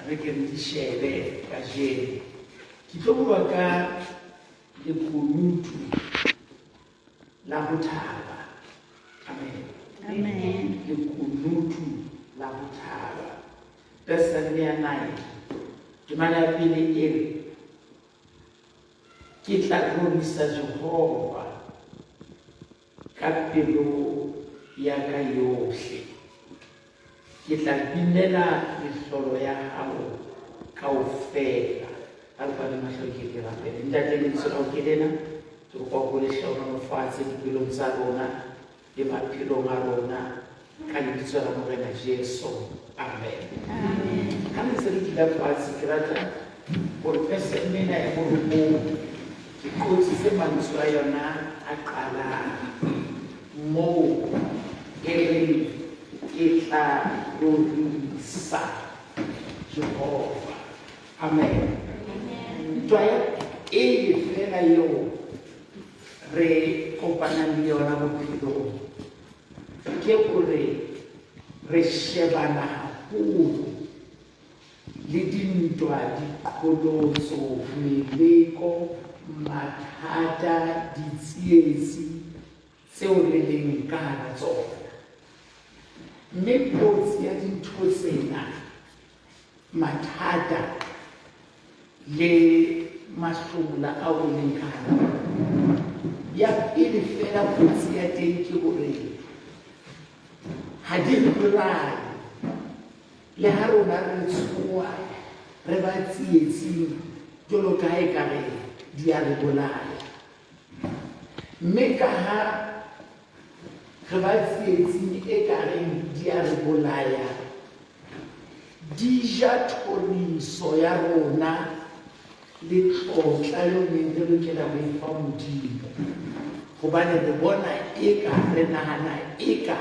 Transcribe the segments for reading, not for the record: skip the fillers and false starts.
re ke re di shebe kajeno. Ke tlo bua ka lekunutu la ho thaba. Amen. Amen. Lekunutu la ho thaba. Pesalme ya 9. Temana ya pele e re, Ke tla rorisa Jehova ka pelo ya ka yohle. Ke tla binela mehlolo ya hao kaofela. A re kwale mahlo ke ke rapele. Ntate, lentswe la hao ke lena. Ke kopa ho le hlohonolofatse dipelong tsa rona le maphelong a rona ka lebitso la Morena Jesu. Amen. Ha re ntse re dula fatshe, ke rata hore pesalme ena ya borobong ke qotsitse mantswe a yona a qalang moo e reng ke tla rorisa Jehova. Amen. Ntwa ya pele fela eo re kopanang le yona bophelong ke hore re shebana haholo le dintwa, diqholotso, meleko, mathata, ditsietsi tseo re leng ka hara tsona. Mme kotsi ya dintho tsena, mathata le mahlomola ao re leng ka hara ona, ya pele fela kotsi ya teng ke hore ha di re bolaye. Le ha rona re tshoha, re ba tsietsing jwalo ka ha ekare di a re bolaya. Mme ka ha re ba tsietsing e ka reng di a re bolaya, di ja thoriso ya rona le tlotla eo neng re lokela ho e fa Modimo. Hobane re bona eka, re nahana eka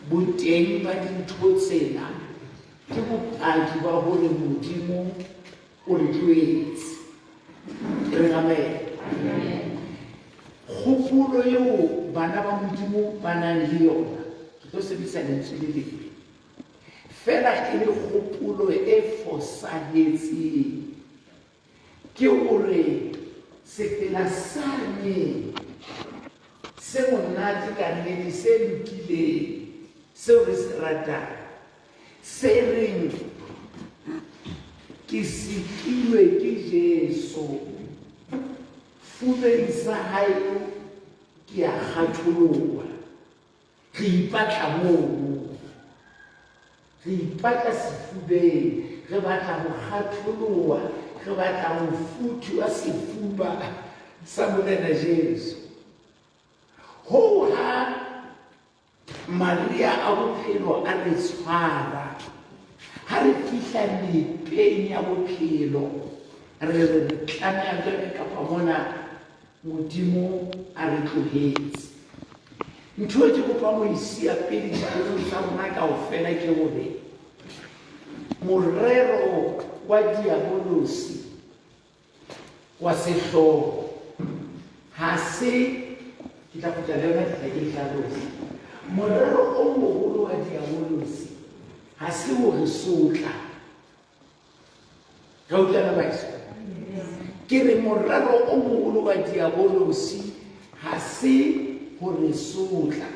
boteng ba dintho tsena ke bopaki ba hore Modimo o re tlohetse. Ke reng amen. Kgopolo eo bana ba Modimo ba nang le yona, ke tlo sebedisa lentswe le lebe, fela e le kgopolo e fosahetseng, ke hore sefela sane se monate ka nnete, se lokileng, seo re se ratang, se reng ke sikilwe ke Jesu, fubeng sa hae ke a kgatholoha. Re ipatla mono. Re ipatla sefubeng. Re batla ho kgatholoha. Re batla mofuthu wa sefuba sa Morena Jesu. Hoo ha Maria a bophelo a re tshwara, ha re fihla mepeng ya bophelo, re re re tlameha jwale kapa mona Modimo a re tlohetse. Ntho e ke kopang ho e siya pele dipelong tsa rona kaofela ke hore morero wa diabolosi wa sehlooho ha se ke tla kgutla le yona ke tla ke e hlalosa. Morero o moholo wa diabolosi ha se ho re sotla. Re utlwana baeso? Ke re morero o moholo wa diabolosi ha se ho re sotla.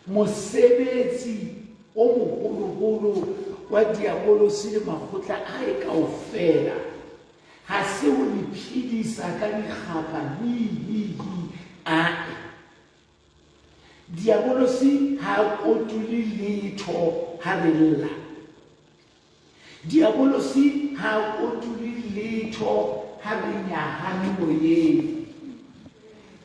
Mosebetsi o moholoholo wa diabolosi le makgotla a hae kaofela ha se ho re phedisa ka dikgapa hi hi hi ae. Diabolosi ha a kotule letho ha re lla. Diabolosi ha a kotule letho ha re nyahame moyeng.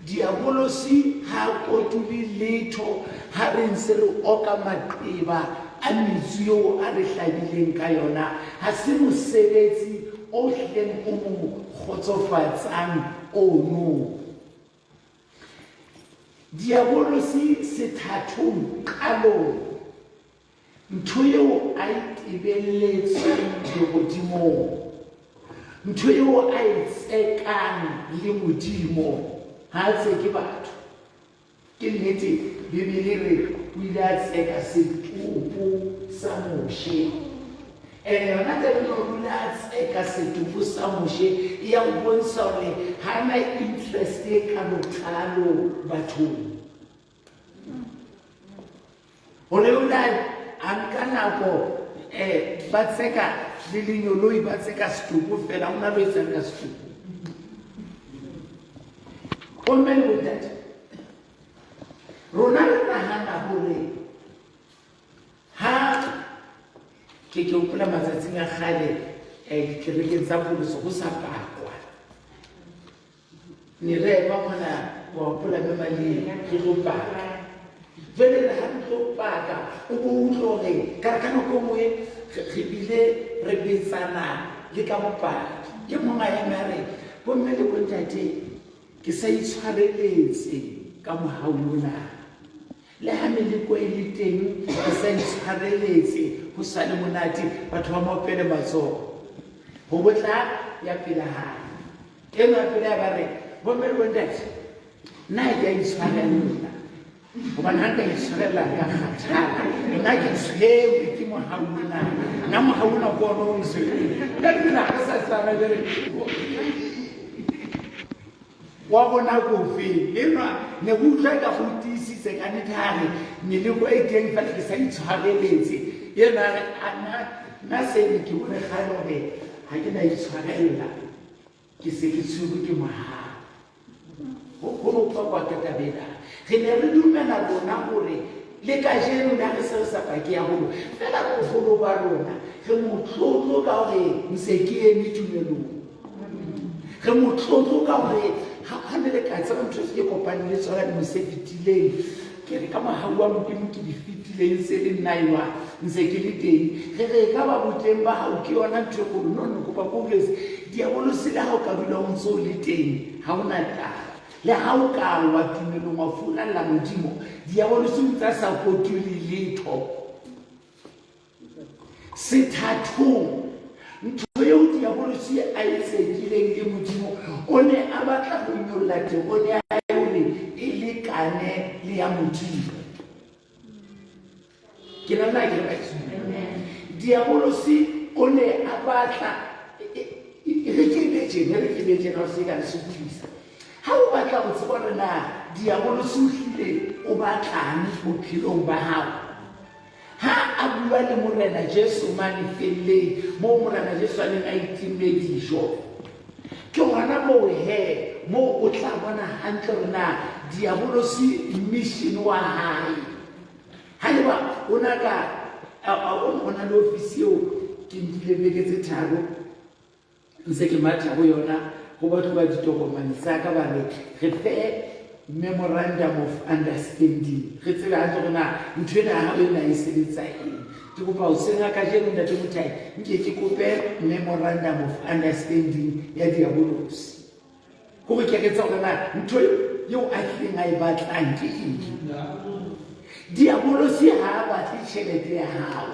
Diabolosi ha a kotule letho ha re ntse re oka maqeba a metsu eo a re hlabileng ka yona. Ha se mosebetsi o hlileng o mo kgotsofatsang ono. Diabolosi sethathong qalong Ntho eo a e tebelletseng lehodimong, ntho eo a e tsekang le Modimo, ha a tseke batho. Ke nnete, Bibele e re o ile a tseka setopo sa Moshe. And yona taba ena hore o ile a tseka setopo sa Moshe e ya o bontsha hore ha na interest e kalo-kalo bathong. Hore o ile a nka nako um ba tseka le lenyoloi ba tseka setopo fela o na lo etsang ka setopo. Gomme le bontate rona re nagana gore Ha ke ke hopola matsatsing a kgale dikerekeng tsa pholoso go sa pakwa ne re ema mona wa hopola mme Malie re tlo paka jwale re ha re tlo paka o bo utlwe gore ka re ka nako nngwe re bile re betsana le ka bopaki ke mong a eme a re bomme le bontate ke sa itshwareletse ka mohau ona. Le ha meleko e le teng, ke sa itshwareletse, ho sa le monate, batho ba mo opele matsoho. Ho bo tla ya pela hae. Eno ya pela ya ba re, bomme le bontate, nna ha ke a itshwarella. Hobane ha nka itshwarella nka kgathala. Nna ke tshwerwe ke mohau ona. Nna mohau ona ke ona o ntshwereng. Ka dula re sa tshwana jwale. Wa bona ke ofeng? Enwa ne ke utlwa eka go tiisitse ka nnete ha re meleko e teng fela ke sa itshwareletse. Enwa a re a nna nna se ne ke bone kgale hore ha ke na itshwarella ke se ke tshwerwe ke mohau. Ho bohlokwa ke taba ena. Re ne re dumela rona hore le kajeno le ha re se re sa pake haholo fela boholo ba rona re motlotlo ka hore ntse ke eme tumelong. Re motlotlo ka hore ha ne le ka tseba ntho tse ke kopaneng le tsona lemo se fetileng, ke re ka mohau wa Modimo ke di fetileng se le nna enwa ntse ke le teng. Re re e ka ba boteng ba hao ke yona ntho e kgolo. No, no, kopa ke o jwetse, diabolose le ha o ka dula o ntse o le teng, ha o na taba. Le ha o ka wa tumelong wa furalla Modimo, diabolose o ntse a sa kotule letho. Sethathong, ntho eo Diabolosi a e tsekileng le Modimo, o ne a batla ho nyolla terone ya hae hore e lekane le ya Modimo. Ke na nna ke re Diabolosi o ne a batla re ke be tjena, re ke be tjena, o se ka re sokodisa. Ha o batla ho tseba hore na Diabolosi o hlile o batlang bophelong ba hao, Ha a bua le Morena Jesu mane felleng, moo Morena Jesu a neng a itimme dijo, ke hona moo he, moo o tla bona hantle hore na Diabolosi mission wa hae. Haeba o na ka, o na le ofisi eo ke nkile beke tse tharo ntse ke matha ho yona ho batluwa ditokomane tsa ka ba re re fe memorandum of understanding re tsebe hantle hore na ntho ena ya hao ena e sebetsa eng. Ke kopa hoseng ha kajeno ntate Mothai nke ke kope memorandum of understanding ya diabolosi hore ke re tse hore na ntho eo a tlileng a e batlang ke eng. Diabolosi ha a batle tjhelete ya hao.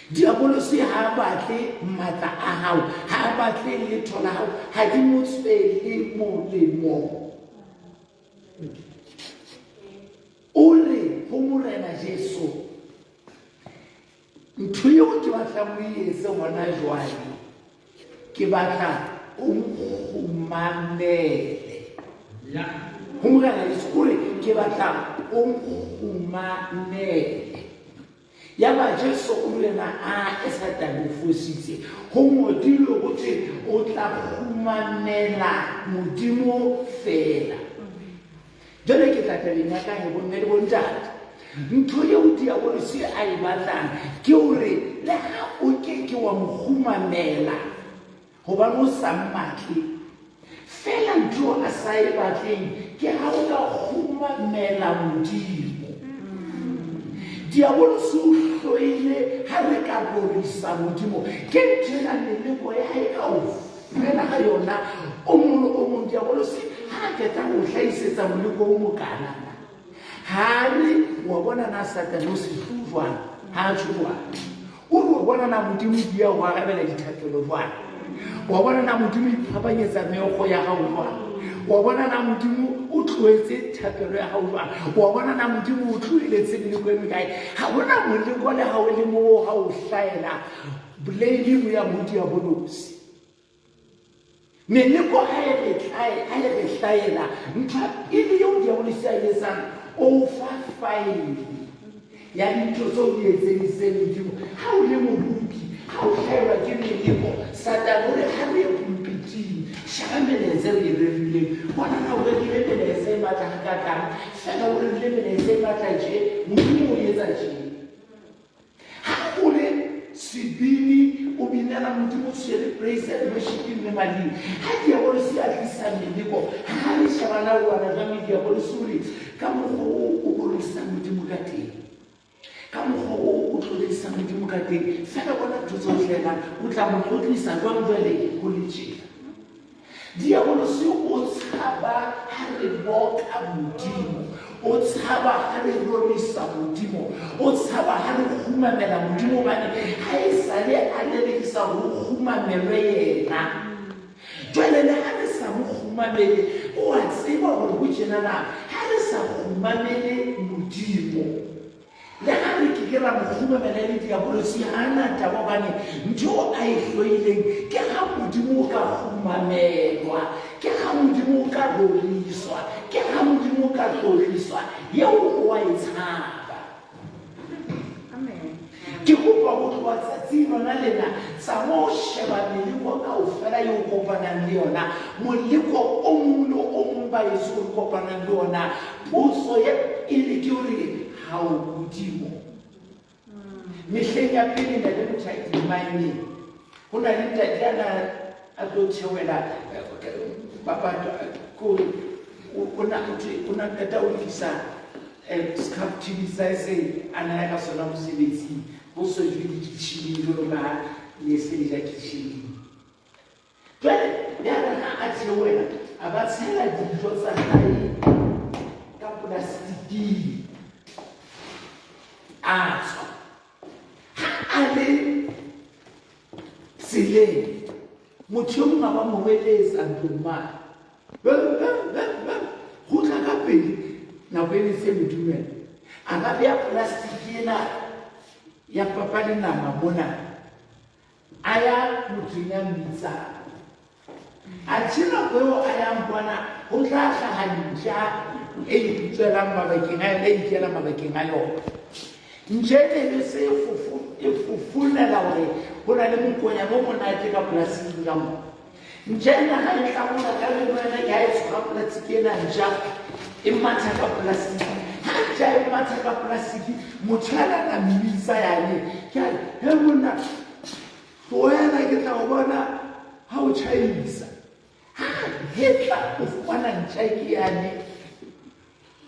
Diabolosi ha a batle matla a hao, ha a batle letho la hao, ha di mo tswele molemo. O re ho Morena Jesu, ntho eo ke batlang o e etse hona jwale, ke batla o nkgumamele. Ho Morena Jesu o re, ke batla o nkgumamele. Yaba Jesu o re na a e Satane o fositse. Ho ngodilwe ho thwe o tla kgumamela Modimo feela. Jwale ke tla tabeng ya ka he bomme le bontate. Ntho eo diabolosi a e batlang ke hore le ha o ke ke wa mo kgumamela Hobane o sa mmatle. Feela ntho a sa e batleng ke ha o ka kgumamela Modimo. Diabolosi o hloile ha re ka rorisa Modimo. Ke ntho ena meleko ya hae kaofela ha yona. O mong le o mong diabolosi ha a qeta ho o hlahisetsa moleko o mokanana, Ha a re, Wa bona na Satane o sehloho jwang? Ha a tjho jwalo. O re, Wa bona na Modimo o dieha ho arabela dithapelo jwang? Wa bona na Modimo o iphapanyetsa meokgo ya hao jwang? Wa bona na Modimo o tlohetse thapelo ya hao jwang? Wa bona na Modimo o tloheletse meleko e mekae? Ha hona moleko le ha o le mong o ha o hlahela, blame bo ya ho diabolosi. Meleko ha e re ha e re hlahela, ntho ya pele eo diabolosi a e etsang, o fa faele ya dintho tseo o di etseditseng Modimo. Ha o le moruti, ha o hlahelwa ke meleko, Satane o re ha re ye pulpiting, sheba melaetsa eo e rerileng. Bona na o rerile melaetsa e matla hakakang, feela o rerile melaetsa e matla tje, Modimo o etsa tje. Ha o le sebini, o binela Modimo, o tshwere praise and worship mme mading. Ha diabolosi a tlisa meleko, ha re sheba na o lwana jwang le diabolosi, o re ka mokgwa oo o rorisang Modimo ka teng, ka mokgwa oo o tlotlisang Modimo ka teng, feela bona ntho tse o hlahelang, o tla mo tlotlisa jwang jwale ho le tjena? Diabolosi o tshaba ha re boka Modimo, o tshaba ha re rorisa Modimo, o tshaba ha re kgumamela Modimo, hobane ha e sale a lelekisa hore o kgumamelwe yena. Jwale le ha re sa mo kgumamele, o a tseba hore ho tjena na ha re sa kgumamele Modimo, Le ha re ke ke ra mo kgumamela e le Diabolosi, ha a na taba, hobane ntho eo a e hloileng ke ha Modimo o ka kgumamelwa, ke ha Modimo o ka roriswa, ke ha Modimo o ka tlotliswa, eo o a e tshaba. Ke kopa ho tloha tsatsing lona lena, tsamao sheba meleko kaofela eo o kopanang le yona, moleko o mong le o mong baheso o re kopanang le ona, potso ya pele ke hore, Hao Modimo. Mehleng ya pele ntate Mothaiti mining, ho na le ntate a na a tlo theohela kore o na o na qeta o lokisa scrap tv sa se a na ya ka sona mosebetsing, ho so jwe dikitjhining jwalo ka ha ne se le ja kitjhining. Jwale yare ha a theohela, a ba tshela dijo tsa hae ka polastiking, a tswa. Ha a le tseleng, motho e mong a ba mo hweletsa ntlong mane, kgutla ka pele, nako e ne se mo dumela. A ba beha polastiki ena ya papa le nama mona, A ya motseng ya mmitsang. Athe nako eo a yang kwana, ho tla hlaha ntja e itswelang mabakeng a yona, e ikela mabakeng a yona. Ntja e ne e se e fofonela hore ho na le mokonyana o monate ka polasing ka moo. Ntja ena ha e tlabola ka meno ena ke ha e tshwara polastiki ena, ntja e matha ka polastiki. Ha ntja e matha ka polastiki, motho a na mmitsa yane, ke a re, he monna, tlohela ke tla o bona ha o tjhaisa. Ha hetla o fumana ntja ke yane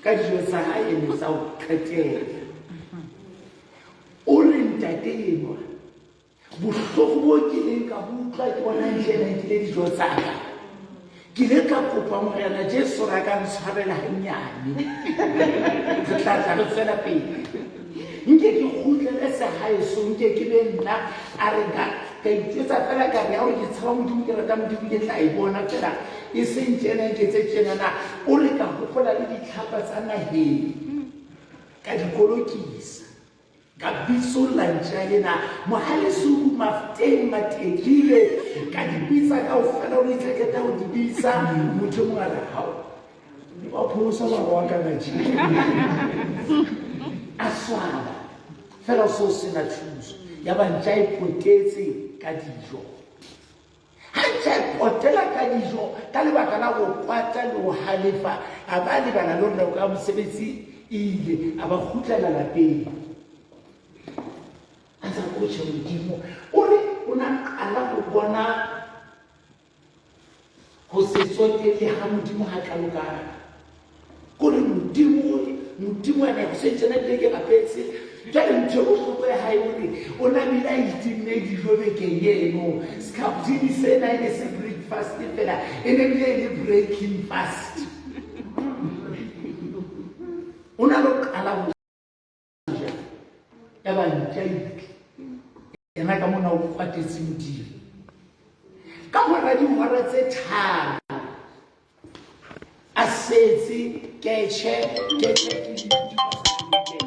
ka dijo tsa hae le tsa ho qetela. O re ntate enwa, Bohloko bo kileng ka bo utlwa ke bona ntle ena nkile dijo tsa ka. Ke ile ka kopa Morena Jesu hore a ka ntshwarela hannyane. Re tla tla re tswela pele. Nke ke kgutlele sehaeso, nke ke be nna. A re ka ka itjwetsa fela ka re ya hore ke tshaba Modimo, ke rata Modimo, ke tla e bona fela e seng tjena nke tse tjenana. O re ka hopola le ditlhapa tsa naheng ka di kolokisa. Ka bitsolla ntja ena Mohalesuku, Mafteng, Mathekile, ka di bitsa kaofela, o itse qeta ho di bitsa, motho e mong a re, hao, wa pholosa mara wa ka kajeno. A swaba, fela o se o sena thuso. Yaba ntja e potetse ka dijo. Ha ntja e potela ka dijo ka lebaka la ho kwata le ho halefa, a ba lebala le hore nako ya mosebetsi e ile, a ba kgutlela lapeng. A ntse a kotjha Modimo. O re o na qala ho bona ho se tsotelle ha Modimo ha kalokalo. Kore Modimo, Modimo ene go sentse na bile ke rapetse. Jwale ntho e bohloko ya hae o re o na bile a itimme dijo bekeng eno. Scaptini sena e ne se breakfast fela, e ne bile e le breaking fast. O na lo qala ho ja, ya ba ntja itle. Yena ka mona o kwatetse Modimo. Ka mora dihora tse 3 a setse ketjhe ketjhe ke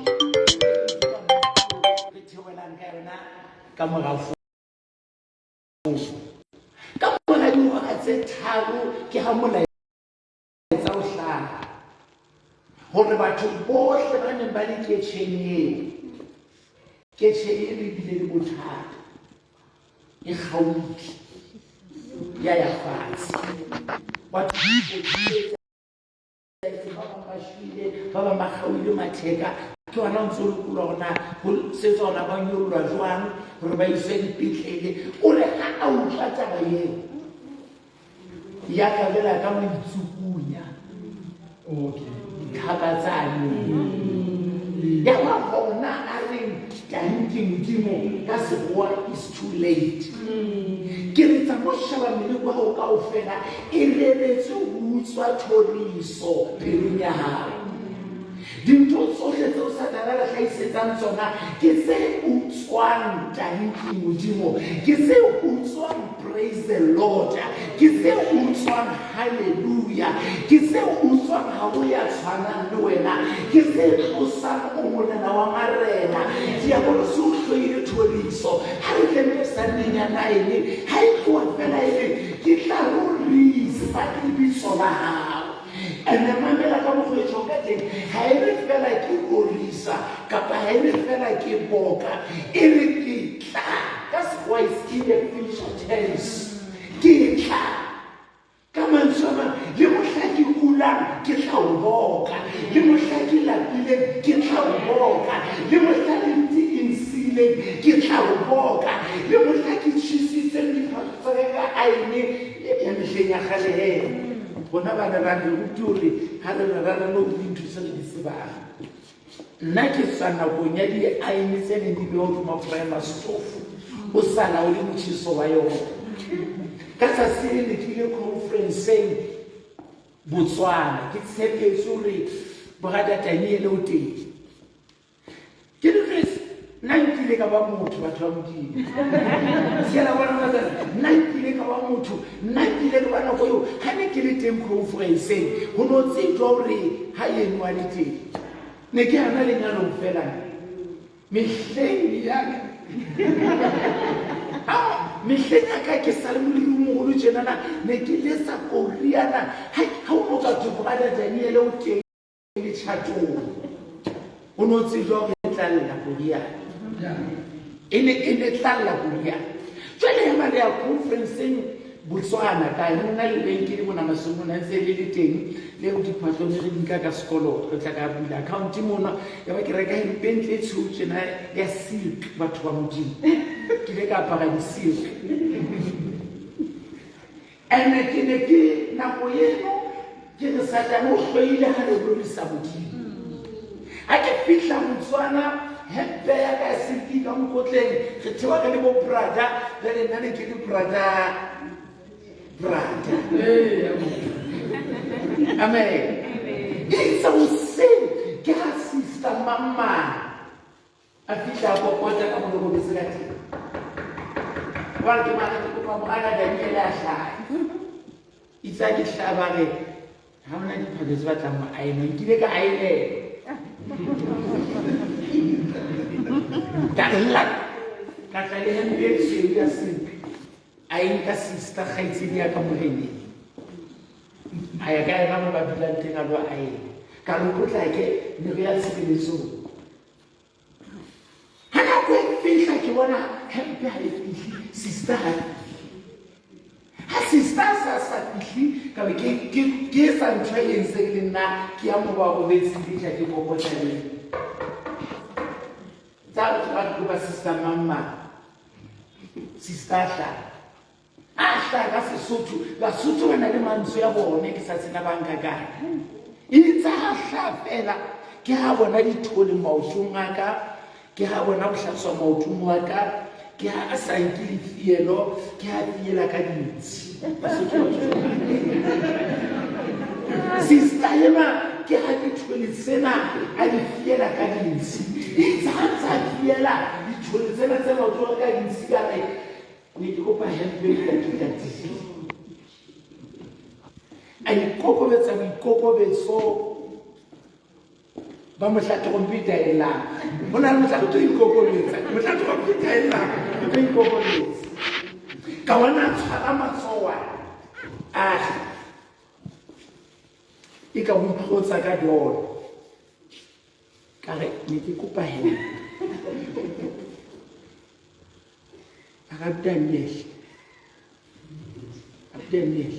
re theohelang ka yona. Ka mora foo, ka mora dihora tse tharo ke ha molaetsa o hlaha hore batho bohle ba neng ba le ketjheng eo, ketjhe eno e bile le bothata, e kgaohile ya ya fatshe. Batho ba bang ba shwele, ba bang ba kgaohile matheka. Ke hona o ntse o lokolwa hore na ho setswa hona ba nyollwa jwang hore ba iswe dipetlele. O re ha a utlwa taba eo ya ka jwale a ka mo itsukunya ditlhaka tsane. Ya ba hona a reng tanki Modimo ka sekgowa is too late. Ke re tsa mo sheba meleko hao kaofela e reretswe ho utswa thoriso pelong ya hao. Dintho tsohle tseo Satane a re hlahisetsang tsona ke tse utswang tanki Modimo, ke tse utswang praise the Lord, ke tse utswang hallelujah, ke tse utswang ha ho ya tshwanang le wena, ke tse tlosang o morena wa marena. Diabolosi o hloile thoriso. Ha re tleng pesalmeng ya 9, ha e tloha fela e re, Ke tla rorisa lebitso la hao. Ene mamela ka mokgwa e tjhong ka teng, ha e re fela ke rorisa kapa ha e re fela ke boka, e re ke tla. Ka sekgowa is in the future tense. Ke tla. Ka mantswe a mang, le mohla ke kulang, ke tla o boka. Le mohla ke lapileng, ke tla o boka. Le mohla lentsi e nsiileng, ke tla o boka. Le mohla ke tjhesitseng diphahlo tsa ka ka aene ya mehleng ya kgale he. Rona ba ne ra re rute hore ha re rerana no dintho tse re di tsebang. Nna ke tswa nakong ya diaene tse neng di bewa hodima primer stove, o sa laole motjheso wa yona. Ka tsatsi le ne ke ile conference-eng Botswana, ke tshepetse hore Brother Daniel o teng. Ke le nna nkile ka ba motho, batho ba Modimo. Ke la bona matsatsi, nna nkile ka ba motho, nna nkile ka ba nako eo ha ne ke le teng conference-eng, ho no tsejwa hore ha eno a le teng. Ne ke hana lenyalong fela mehleng ya ka. Mehleng ya ka ke sa le moriri o moholo tjenana, ne ke letsa koriana. Ha o no ka thwe Brother Daniel o teng letjhatong, o no tsejwa hore e tla lla koriana. E ne e ne tla lla koriana. Jwale ya mare ya conference-eng Botswana ka re nna lebenkele mona masomong a ntse le le teng le go diphatlong re di nka ka sekoloto, re tla ka bula account mona, ya ba ke reka hempe ntle e tshweu tjena ya silk. Batho ba Modimo, ke ile ka apara di-silk. Ene ke ne ke nako eno ke re Satane o hloile ha re rorisa Modimo. Ha ke fihla Botswana, hempe ya ka ya silk ka mokotleng, re theoha re le bo brother, jwale nna ne ke le brother, brother. Amen. Itse hoseng ke ha sister mang a fihla a kokota ka mo robetse ka teng. Jwale ke mara ke kopa morana Daniel a hlahe. Itse ha ke hlaha ba re ha hona diphahlo tse batlang ho aenwa, nkile ka aenelwa. Ka lla ka tla le hempe e tshweu ya silk, a e nka sister kgaitsedi ya ka moreneng, a ya ka yena mo ba dulang teng a lo aena. Ka re o potlake ne re ya tshebeletsong. Ha nako e fihla ke bona hempe ha e fihle, sister ha fihle. Ha sister sa sa fihle, ka be ke ke ke etsa ntho e entseng le nna, ke ya mo ba robetseng ke tla ke kokota le tsa ba ke kopa sister mang mang. Sister a hlaha. A hlaha ka Sesotho. Basotho ba na le mantswe a bone, ke sa tsena ba nka kae. Itse ha hlaha fela, ke ha bona dithole maotong a ka, ke ha bona bohlaswa maotong wa ka, ke ha a sa nke lefielo, ke ha fiela ka dintshi. Basotho ba tjho. Sister ena ke ha dithole tsena a di fiela ka dintshi. Itse ha ntse a fiela dithole tsena tse maotong a ka dintshi, ka re ne ke kopa hempe e ka ke tatile. A ikokobetsa boikokobetso ba mohla trompeta e llang. Ho na le mohla o tlo ikokobetsa, mohla trompeta e llang. O ikokobetse. Ka bona a tshwara matsoho a e ka o itlotsa ka dolo. Ka re ne ke kopa hempe. A re Daniel, Daniel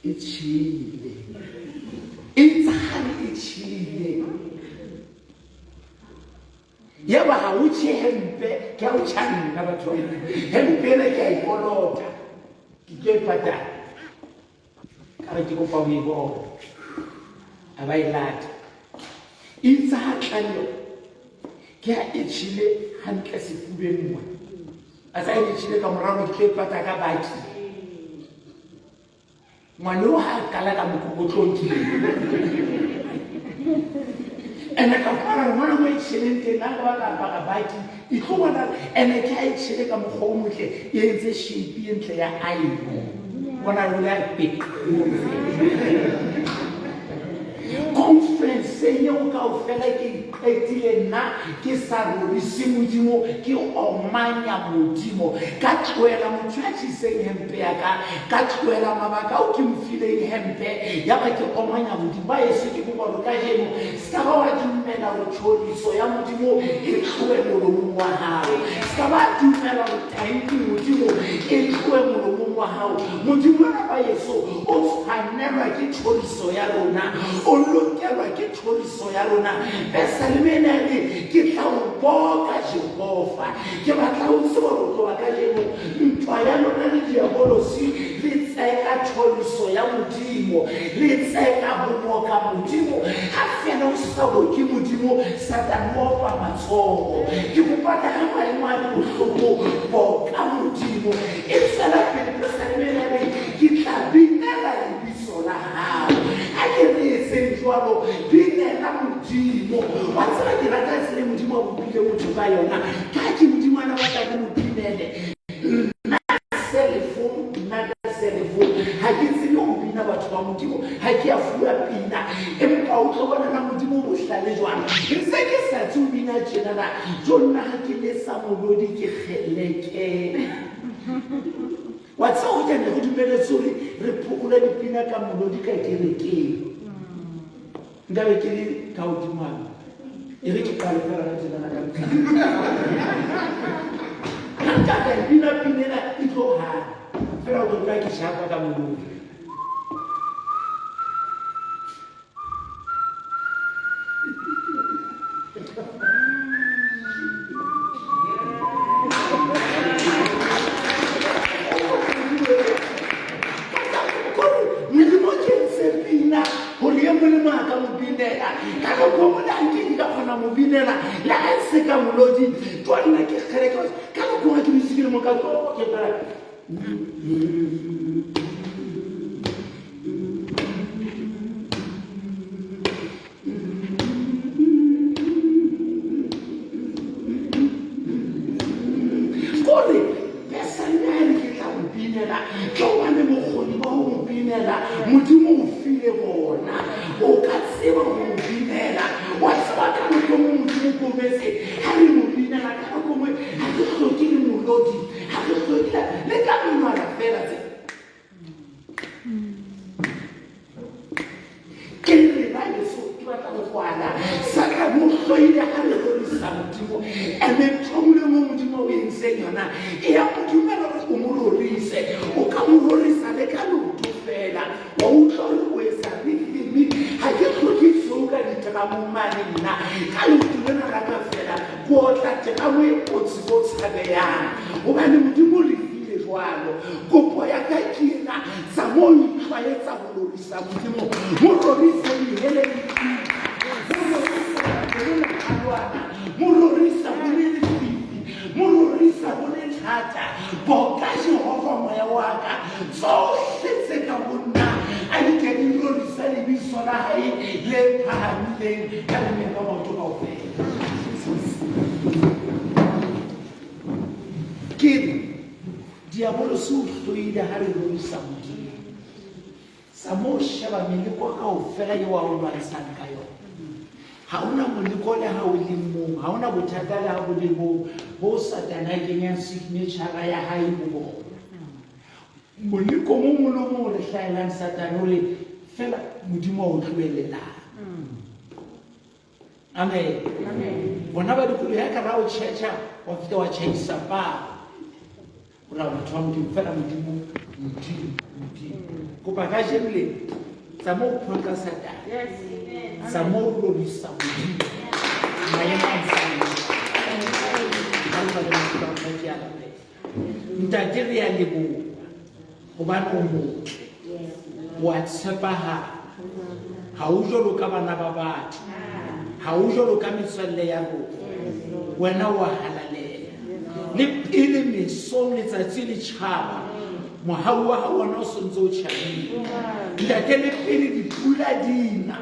e tjhele, e itsane e tjhele. Yaba ha o tjhe hempe, ke a o tjha nna batho ba Modimo. Hempe ena ke a e kolota, ke tlo e patala. Ka re ke kopa ho e bona. A ba e lata. Itse ha tlaleo ke ha e tjhele hantle sefubeng mona. A sa e tjhele ka morao ke tlo e pata ka baki. Ngwana o ha a qala ka mokokotlong ke ene ka fumana gore ngwana mo e tšheleng teng a ka ba ka apara baki e tlo bona ene ke a e tšhele ka mokgwa o motle e entse shape e ntle ya aino bona o le a peqofe conference eo kaofela ke qetile nna ke sa rorise Modimo ke omanya Modimo ka tlohela motho ya tjhiseng hempe ya ka ka tlohela mabaka ao ke mo fileng hempe ya ba ke omanya Modimo ba eso ke kopa hore kajeno se ka ba wa dumela hore tjhoriso ya Modimo e tlohe molomong wa hao se ka ba dumela hore tanki Modimo e tlohe molomong wa hao Modimo wa ba eso o tshwanelwa ke tjhoriso ya rona o lokelwa ke tjhoriso ya rona pesaleme ena e re ke tla o boka Jehova ke batla o tseba ho tloha kajeno ntwa ya lona le diabolosi le tseka tjhoriso ya Modimo le tseka ho boka Modimo ha fela o sa boke Modimo Satane o opa matsoho ke kopa le ha maemo a le bohloko boka Modimo e tswela pele pesaleme ena e re ke tla binela lebitso la hao ha ke re etseng jwalo binela Modimo wa tseba ke rata tsela e Modimo a bopile motho ka yona ka ke Modimo a na batla re mo binele nna cellphone nna ka cellphone ha ke tsebe ho bina batho ba Modimo ha ke a fuwa pina empa o tlo bona na Modimo o bohlale jwang ntse ke sa tsebe ho bina tjenana jo nna ha ke letsa molodi ke kgeleke wa tseba ho jane re dumeletse hore re phokole dipina ka molodi ka kerekeng nkabe ke le ka hodingwana e re ke qale fela ka tjenana ka ha nka ka bina pina ena e tlo hana fela o tlo ke shapa ka molodi Modimo ke ntse pina gore e mongwe le mongwe a ka mo binela ka nako nngwe le ga nke ka kgona mo binela le ga e se ka molodi to nna ke kgele ka nako nngwe ke dutse ke le mo ka ke fela Kore pesalme a re ke tla mo binela ke gobane bokgoni ba go mo binela Modimo o file bona o ka tseba go mo binela wa tseba ka nako nngwe Modimo ko betse ga re mo binela ka nako nngwe ga re hloke le molodi ga re hloke le ka menwana fela tse ke re ba leso ke batla go kwala satane o hloile ga re rorisa modimo ene ntho nngwe le nngwe modimo o entseng yona e ya mo dumela gore o mo rorise o ka mo rorisa le ka leoto fela wa utlwa gore o etsa rhythm ga ke tlhoke tshweu ka diteramong mane nna ka leoto lena la ka fela ke otla teramo e kotsi bo tshabeyang gobane modimo re file jwalo kopo ya ka ke ena tsa mo o itlwaetsa go rorisa modimo mo rorise diheleng mo rorisa go le legalwana mo rorisa go le lefifi mo rorisa go le thata boka jehova moya wa ka tsohle tse ka ho nna a di ke di rorisa lebitso la hae le phahamileng ka le ka maoto kaofela ke re diabolosi o hloile ha re rorisa modimo sa mo sheba meleko kaofela eo a o lwantshang ka yona. Ha hona moleko le ha o le mong, ha hona bothata le ha bo le bong bo Satane a kenyang signature ya hae ho bona. Moleko o mong le o mong o re hlahelang Satane o re fela Modimo a o tlohelelang. Amen. Bona ba dikolo ya ka ra o tjhetjha wa fihla wa tjhaisa paa. O ra motho wa Modimo fela Modimo Modimo Modimo. Kopa kajeno le tsa mo phoqa Satane. Tsa mo rorisa Modimo. Maemo a ntse. Ntate re a leboha hobane o motle, o a tshepahala. Ha o jwalo ka bana ba batho, ha o jwalo ka metswalle ya rona. Wena o a halalela. Le pele mesong letsatsi le tjhaba, mohau wa hao ona o sontse o tjhabile. Ntate le pele dipula di na,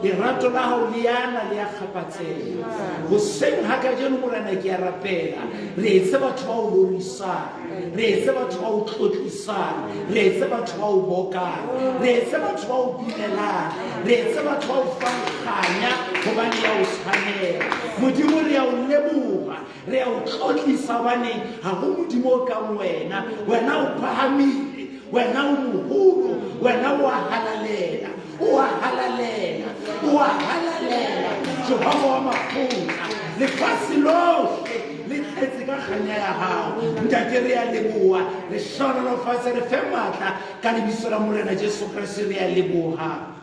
Lerato la hao le yana le ya kgapatseha. Hoseng ha kajeno Morena ke a rapela, re etse batho ba o rorisang, re etse batho ba o tlotlisang, re etse batho ba o bokang, re etse batho ba o binelang, re etse batho ba o fang kganya hobane ya o tshwanela. Modimo re a o leboha, re a o tlotlisa hobane ha ho Modimo o kang wena. Wena o phahamile, wena o moholo, wena o a halalela. O a halalela, o a halalela, Jehova wa makgotla. Lefatshe lohle le tletse ka kganya ya hao. Ntate re a leboha, re hlohonolofatse, re fe matla ka lebitso la Morena Jesu Kreste re a leboha.